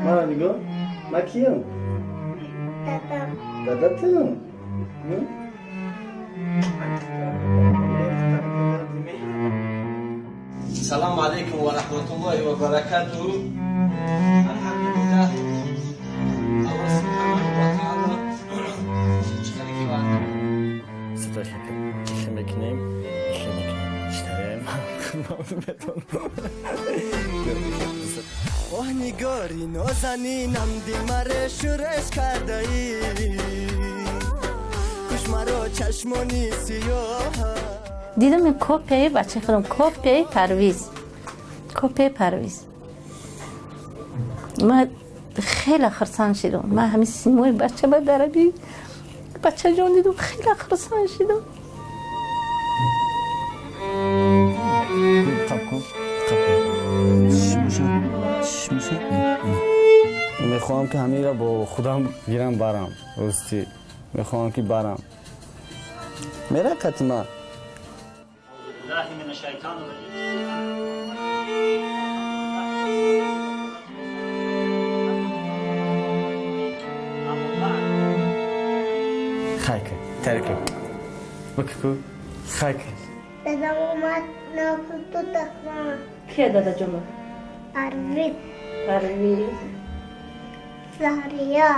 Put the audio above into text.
Мара нигоҳ, ман киям? Дадам. Дадатам? Салому алайкум ва раҳматуллоҳи ва баракатуҳ. Алҳамдулиллаҳ, Аллоҳ субҳанаҳу ва таъоло чӣ хеле ки ваъда Ихе мекунем, ихе мекунем. Оҳ, нигори нозанинам, дилмаре шӯреш кардаӣ, куш маро чашмони сиёҳ. Дидам, ин копияи бачаи худам, копияи Парвиз, копияи Парвиз. Ман хеле хурсанд шидам. Ман ҳамин симои бача ба дараби бачаҷон дидам, хеле хурсанд шидам. Қап кун. Мехоҳам, ки ҳаминро бо худам гирам, барам. Ростӣ, мехоҳам, ки барам. Мера катима. بالله من الشيطان الرجيم. أما بعد. Хай кун, тари кун, бикку, хай кун. Дадам омад нафту тахма. Кия, дадаҷома? Парвиз. Парвиз. Зария.